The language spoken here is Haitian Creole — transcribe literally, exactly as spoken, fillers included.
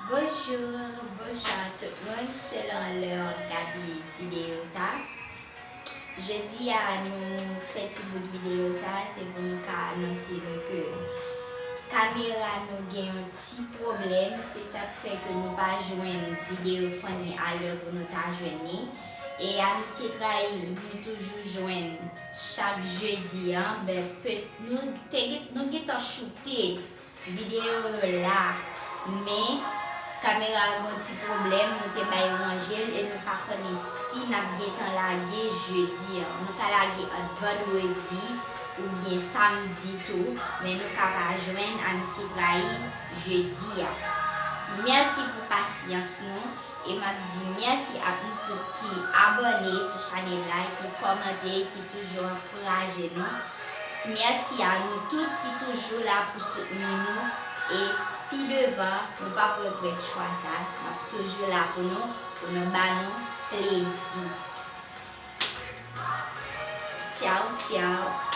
Bonjou, bonswa tout moun, selon lè w ap gade videyo sa. Jodi a nou fè ti bout videyo sa, se pou nou ka anonse nou ke kamera nou gen yon ti pwoblèm, se sa k fè ke nou pa jwenn videyo funny a lè pou nou ta jwenn li. E Amitye Trayi, nou toujou jwenn chak jedi a, ben, pe, nou te gen, nou gentan choute videyo yo la, men kamera yo gen yon ti pwoblèm, nou te bay ranje l e nou pa konnen si n ap gentan lage jedi a. Nou ka lage ant vandredi oubyen samdi tou, men nou ka pa jwenn Amitye Trayi jedi a. Mèsi pou pasyans nou e m ap di mèsi ak nou tout ki abòne sou chanèl la, ki kòmante, ki toujou ankouraje nou. Mèsi a nou tout ki toujou la pou soutni nou e pi devan, nou p ap regrèt chwa sa, n ap toujou la pou nou, pou nou ba nou plezi. Tchaw, tchaw.